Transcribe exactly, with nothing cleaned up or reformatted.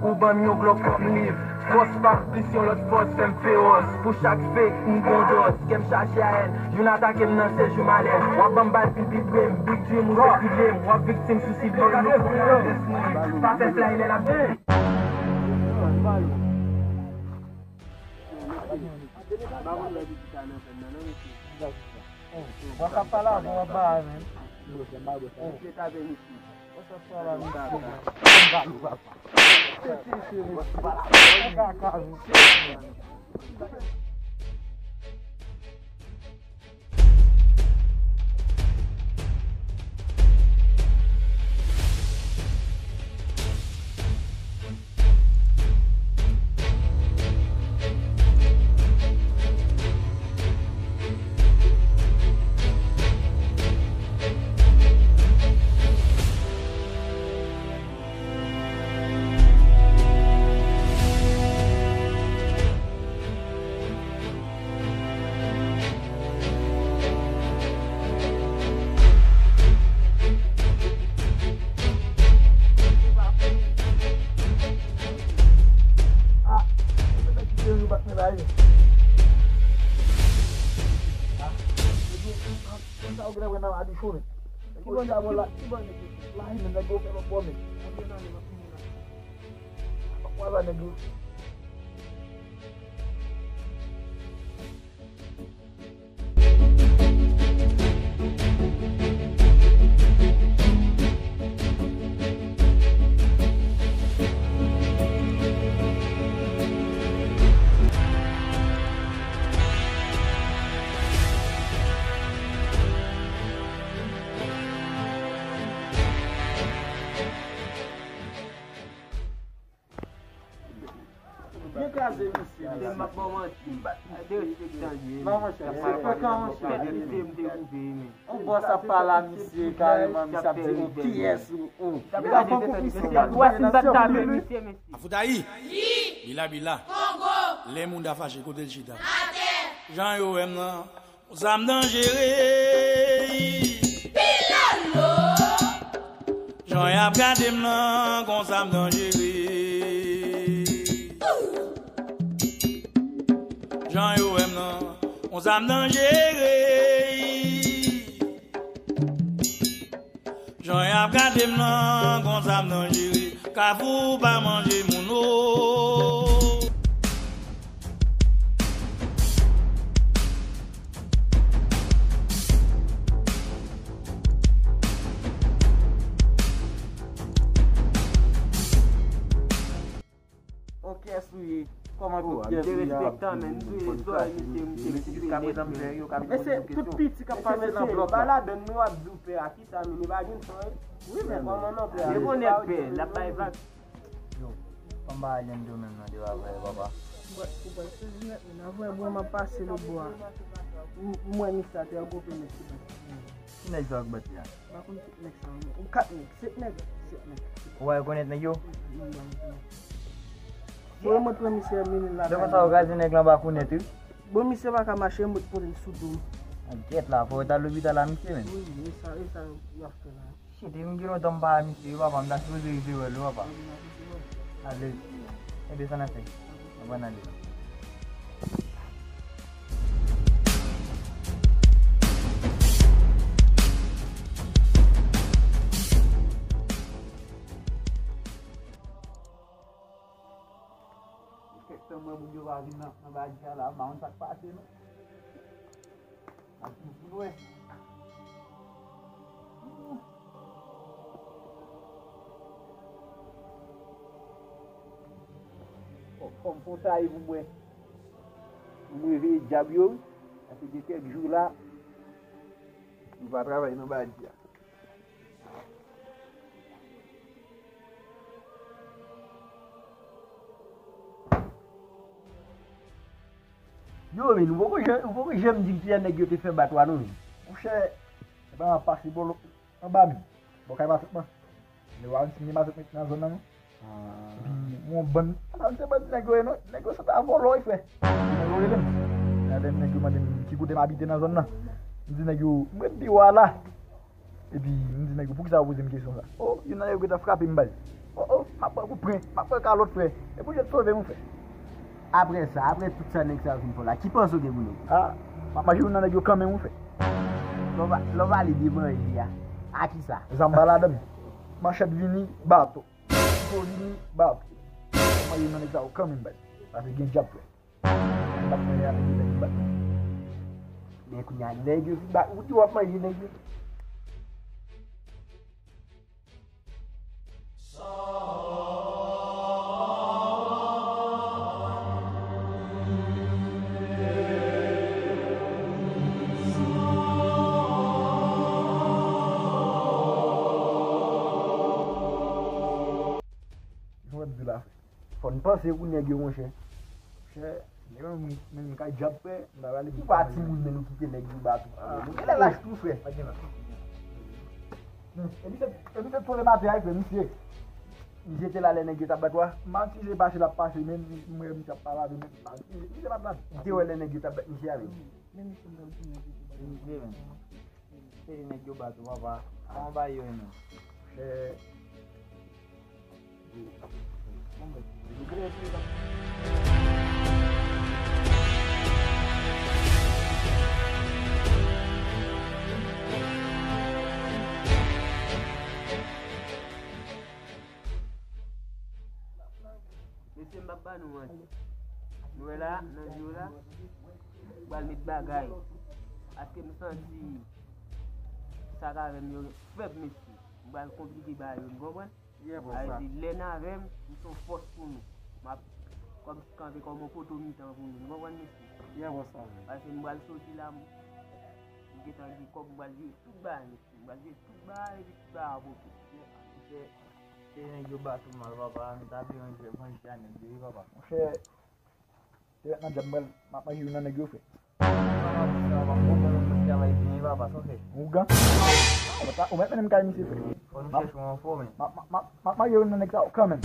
Ou ban m yon Glock kòm liv. Fòs pa plis yon lòt fòs fè m fewòs. Pou chak fake, m gon dòz. Kè m chaje a èn. Youn atake m nan se jou malè. W ap ban m bal pou pi pre m. Big dream ou se krible m. W ap viktim sou sible m. Nou konnen adrès mwen. Pa fè fly lè l ap vini. Mwen ka pale avè w, w ap ba a menm. Mwen ka pale avè w, papa. Kaka, mesye. Konsa ou genlè wè nan adichon, men. Ki bò nèg yo? Ki bò nèg yo? Layi, men nèg yo fè lòt bò, men. Wala nèg yo. Byen kraze, mesye. M ap ba w manti. Derespektan li ye. Non, monchè, se frekan, monchè. Tèt misye m te koupe, men. On bòs ap pale a misye, kareman, misye ap di, "Oh, kiyès ou, ou?" Li pa konprann misye, li pa konprann misye, mesye. Afoutayi! Bila bila! Kongo! Lè moun ta fache, kote l chita? Atè! Jan yo wè m nan, konsa m danjere. Pilolo! Jan y ap gade m nan, konsa m danjere. Jan yo wè m nan, konsa m danjere. Jan y ap gade m nan, konsa m danjere. Kafou pa manje moun o. Oh, kiyès ou ye? Kòman tout kiyès ou ye? Derespektan, men, m touye zòrèy misye, misye koupe nèt, men. Mesye, tout piti k ap pase nan blòk la. Ba ladann, men w ap di w pè a, ki sa, men li pa gen san, wi, men kòman non, pè a? Li konnen pè, l ap bay vag. Yo, kòm pa gen do menm nan, de pa vrè, papa. Ou pral sezi nèt, men, nan vrè, bon, m ap pase lòt bò a. M, m wè misye atè a, gwo pè nèt ki bat. Ki nèg sa w ap bat li a? M pa konn tout nèg sa yo non. Ou kat nèg, sèt nèg, sèt nèg. Ou pa rekonèt nèg yo? M pa rekonèt. Bon, mwen pran misye mennen l lakay. Lè konsa ou kraze nèg lan pa konèt, wi. Bon, misye pa ka mache, mwen pote l sou do m. A, gyèt la, fò yo t al lopital la, misye menm. Wi, e sa, e sa y ap fè la. Shit, e m gen lontan m pa wè misye, wi, papa, m ta sipoze rive wè l, wi, papa. Ale. Enben, sa n ap fè? Ann ale. Kèk tan mwen moun yo pa vin nan, nan Badia la, m pa konn sa k pase non. N ap toujou lwen. Fò, fò m fon sa ye pou mwen. Pou m reveye dyab yo, wi. Sa fè gen kèk jou la, nou pa travay nan Badia. Yo, men, ou poko jan-, ou poko janm di m kilè nèg yo te fè batwa non, men. Monchè, e pa pase bolo anba menm. Bò kay Matant lan. Lè w al simen Matant nan zòn nan, non. Epi yon bann, pa se bann nèg yo ye non, nèg yo se ta vòlò wi frè. Nèg yo rele m. Gade nèg yo mande m ki kote m abite nan zòn nan. M di nèg yo, m ret biwo a la. Epi m di nèg yo, poukisa w poze m kesyon sa? O, youn nan nèg yo gentan frape m bal. O, o, M ap pran kou pren, m ap pran kalòt, frè. E pou Dye sove m, frè. Apre sa, apre tout sa nèg sa yo fin fè w la, ki panse w gen pou nèg yo? Ah, m ap manje youn nan nèg yo kanmenm, wi, frè. Lè w va, lè w va ale de manje a, a ki sa? Zam pa ladan l. Manchèt vini, bato. Kouto vini, bato. M ap manje youn nan nèg sa yo kanmenm, baz. Paske gen djab, frè. M ap manje avèk nèg ki bat mwen. Men kounye a, nèg yo vin bat, ou di w ap manje nèg yo. Fò n panse pou nèg yo, monchè. Monchè, nèg yo menm, menm kay djab, frè, m ta prale. Ou pa timoun, men nou kite nèg yo bat ou. Ah. Nou genlè laj tou, frè. Pa gen laj. Hmm, e misye, e misye tole maten a, frè, misye. Misye te la lè nèg yo t ap bat ou a? M pa si se pase l ap pase, men m wè misye ap pale avè m. M pa si misye pa t la. Ou te wè lè nèg yo t ap bat misye a, men? Misye, men. Se nèg yo bat ou, papa. Kòman bagay yo ye, menm? Eh. Mesye, m p ap ba nou manti. Nou wè la, nan vi w la, m pral met bagay. Paske m santi sa k avè m yo fèb, mesye. M pral konplike bagay yo, n konprann? Sa vle di, lè n avè m, m se yon fòs pou nou. M ap kòm, kanpe kòm yon poto mitan pou nou, n konprann, mesye? Paske m pral soti la, m, m gentan gen kòb, m pral jere tout bagay, mesye. M pral jere tout bagay, epi tout bagay ap oke. Se, se nèg yo bat ou mal, papa, m ta vle manje, manje a nèg yo, wi, papa. Monchè, te ret nan djab, m pral, m ap manje youn nan nèg yo, frè. Papa, m ap travay byen, papa, sa w fè? Ougan? Ou mèt, ou mèt mennen m kay misye, frè. Fò nou chèche yon fò, men. M ap, m ap, m ap, m ap manje youn nan nèg sa yo kanmenm.